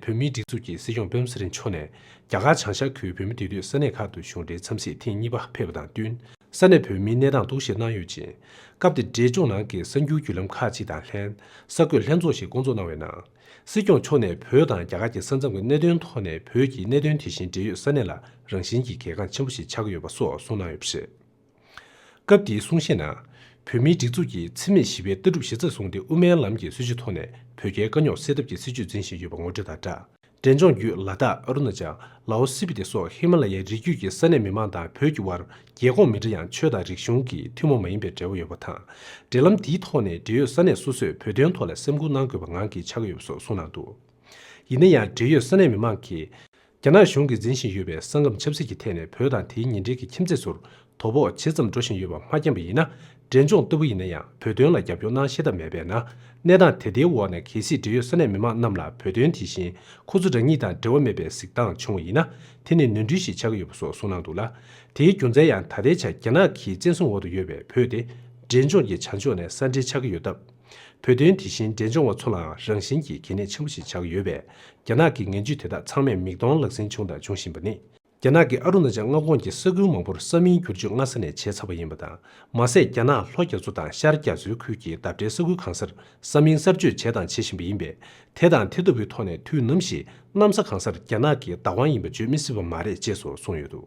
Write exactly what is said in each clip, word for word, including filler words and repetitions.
བོད་མིའི་སྒྲིག་འཛུགས་ཀྱི་སྲིད་སྐྱོང་སྤེན་པ་ཚེ་རིང་མཆོག་ནས་རྒྱ་གར་བྱང་ཤར་ཁུལ་བོད་མི་འདུས་སྡོད་ས་གནས་ཁག་ཏུ་གཞུང་འབྲེལ་འཚམས་གཟིགས་ཐེངས་གཉིས་པ་ཕེབས་པ་དང་བསྟུན། ས་གནས་བོད་མིའི་གནས་སྟངས་རྟོག་ཞིབ་གནང་ཡོད་ཅིང་། སྐབས་དེར་འབྲས་ལྗོངས་ནང་གི་གསར་འགྱུར་བརྒྱུད་ལམ་ཁག་ཅིག་དང་ལྷན། གསར་འགོད་ལྷན་ཚོགས་ཤིག་བསྐོང་ཚོགས་གནང་བའི་ནང་། སྲིད་སྐྱོང་མཆོག་ནས་བོད་དང་རྒྱ་གར་གྱི་ས་མཚམས་ཀྱི་གནད་དོན་ཐོག་ནས་བོད་ཀྱི་གནད་དོན་དེ་བཞིན་འབྲེལ་ཡོད་ས་གནས་ལ་རང་བཞིན་གྱིས་གལ་འགངས་ཆེན་པོ་ཞིག་ཆགས་ཀྱི་ཡོད་པ་སོགས་གསུངས་གནང་ཡོད་པ་རེད། སྐབས་དེའི་གསུང་བཤད་ནང་། བོད་མིའི་སྒྲིག་འཛུགས་ཀྱིས་འཚེ་མེད་ཞི་བའི་ལྟ་གྲུབ་གཞི་རྩར་བཟུང་སྟེ་དབུ་མའི་ལམ་གྱི་སྲིད་བྱུས་ཐོག་ནས་བོད་རྒྱའི་དཀའ་རྙོག་སེལ་ཐབས་ཀྱི་སྲིད་བྱུས་འཛིན་བཞིན་ཡོད་པ་ངོ་སྤྲོད་དང་སྦྲགས། འབྲས་ལྗོངས་བརྒྱུད་ལ་དྭགས། ཨ་རུ་ན་ཅལ། ལའོ། སི་པི་ཏི་སོགས་ཧི་མ་ལ་ཡའི་རི་རྒྱུད་ཀྱི་ས་གནས་མི་མང་དང་བོད་ཀྱི་དབར་རྒྱལ་ཁོངས་མི་འདྲ་ཡང་ཆོས་དང་རིག་གཞུང་གི་ཐུན་མོང་མ་ཡིན་པའི་འབྲེལ་བ་ཡོད་པ་དང་། འབྲེལ་ལམ་དེའི་ཐོག་ནས་འབྲེལ་ཡོད་ས་གནས་སོ་སོས་བོད་དོན་ཐོག་ལ་སེམས་ཁུར་གནང་དགོས་པ་ངང་གིས་ཆགས་ཀྱི་ཡོད་པ་སོགས་གསུངས་གནང་འདུག། ཡིན་ན་ཡང་འབྲེལ་ཡོད་ས་གནས་མི་མང་གིས། རྒྱ་ནག་གཞུང་གིས་འཛིན་བཞིན་ཡོད་པའི་ས་ཁམས་ཆབ་སྲིད་ཀྱི་ཐད་ནས་བོད་དང་དེའི་ཉེ་འབྲེལ་གྱི་ཁྱིམ་མཚེས་ཚོར་དོ་ཕོག་ཇེ་ཙམ་འགྲོ་བཞིན་ཡོད་པ་མ་མཁྱེན་པ་ཡིན་ན། འབྲས་ལྗོངས་ལྟ་བུ་ཡིན་ན་ཡང་བོད་དོན་ལ་རྒྱབ་སྐྱོར་གནང་ཤེས་ཐབས་མེད་པས་ན། གནས་སྟངས་དེ་ལྟའི་འོག་ནས་གལ་སྲིད་འབྲེལ་ཡོད་ས་གནས་མི་མང་རྣམས་ལ་བོད་དོན་དེ་བཞིན་ཁོ་ཚོ་རང་ཉིད་དང་འབྲེལ་བ་མེད་པའི་གཟིགས་སྟངས་བྱུང་བ་ཡིན་ན། དེ་ནི་ནོར་འཁྲུལ་ཞིག་ཆགས་ཀྱི་ཡོད་པ་སོགས་གསུངས་གནང་འདུག་ལ། དེའི་རྒྱུ་མཚན་ཡང་ད་ལྟའི་ཆར་རྒྱ་ནག་གི་བཙན་བཟུང་འོག་ཏུ་ཡོད་པའི་བོད་དེ། འབྲས་ལྗོངས་ཀྱི་བྱང་ཕྱོགས་ནས་ས་འབྲེལ་ཆགས་ཀྱི་ཡོད་སྟབས། བོད་དོན་དེ་བཞིན་འབྲས་ལྗོངས་བ་ཚོ་ལའང་རང་བཞིན་གྱིས་གལ་གནད་ཆེན་པོ་ཞིག་ཆགས་ཀྱི་ཡོད་པས། རྒྱ་ནག་གི་ངན་ཇུས་དེ་དག་ཚང་མས་མིག་མཐོང་ལག་ཟིན་བྱུང་དང་འབྱུང་བཞིན་པ་ནི། རྒྱ་ནག་གིས་ཨ་རུ་ན་ཅལ་མངའ་ཁོངས་ཀྱི་ས་ཁུལ་མང་པོར་ས་མིང་བསྒྱུར་བཅོས་སྔ་ས་ནས་བྱས་ཚར་བ་ཡིན་པ་དང་། མ་ཟད་རྒྱ་ནག་ལྷོ་རྒྱ་མཚོ་དང་ཤར་རྒྱ་མཚོའི་ཁུལ་གྱི་འདབས་འབྲེལ་ས་ཁུལ་གང་སར་ས་མིང་གསར་བཅོས་བྱས་དང་བྱེད་བཞིན་པ་ཡིན་པས། དེ་དང་དེ་ལྟ་བུའི་ཐོག་ནས་དུས་ནམ་ཞིག་གནམ་ས་གང་སར་རྒྱ་ནག་གི་བདག་དབང་ཡིན་པ་བརྗོད་མི་སྲིད་པ་མ་རེད་ཅེས་སོགས་གསུངས་ཡོད་འདུག།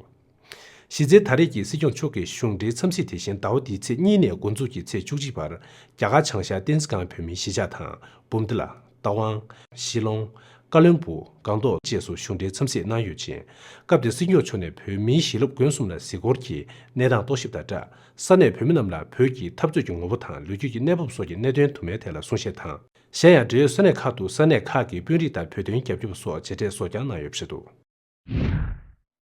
གཞི་རྩའི་ད་རེས་ཀྱི་སྲིད་སྐྱོང་མཆོག་གི་གཞུང་འབྲེལ་འཚམས་གཟིགས་དེ་བཞིན་ཟླ་བ་འདིའི་ཚེས་གཉིས་ནས་འགོ་འཛུགས་ཀྱིས་ཚེས་བཅུ་གཅིག་བར་རྒྱ་གར་བྱང་ཤར་བསྟན་འཛིན་སྒང་བོད་མིའི་གཞིས་ཆགས་དང་། འབུམ་སྡེ་ལ། རྟ་དབང་། ཞི་ལོང་། ཀ་བློན་སྦུག། སྒང་ཏོག་བཅས་སུ་གཞུང་འབྲེལ་འཚམས་གཟིགས་གནང་ཡོད་ཅིང་། སྐབས་དེར་སྲིད་སྐྱོང་མཆོག་ནས་བོད་མིའི་ཞི་རླབས་ཀུན་གསུམ་ལ་གཟིགས་སྐོར་གྱི་གནས་སྟངས་རྟོག་ཞིབ་དང་སྦྲགས། ས་གནས་བོད་མི་རྣམས་ལ་བོད་ཀྱི་འཐབ་རྩོད་ཀྱི་ངོ་བོ་དང་ལོ་རྒྱུས་ཀྱི་གནས་བབ་སོགས་ཀྱི་གནད་དོན་དུ་མའི་ཐད་ལ་གསུང་བཤད་དང་། གཞན་ཡང་འབྲེལ་ཡོད་ས་གནས་ཁག་ཏུ་ས་གནས་ཁག་གི་དཔོན་རིགས་དང་བོད་དོན་རྒྱབ་སྐྱོར་བ་སོགས་མཇལ་འཕྲད་སོགས་ཀྱང་གནང་ཡོད་པ་རེད་འདུག།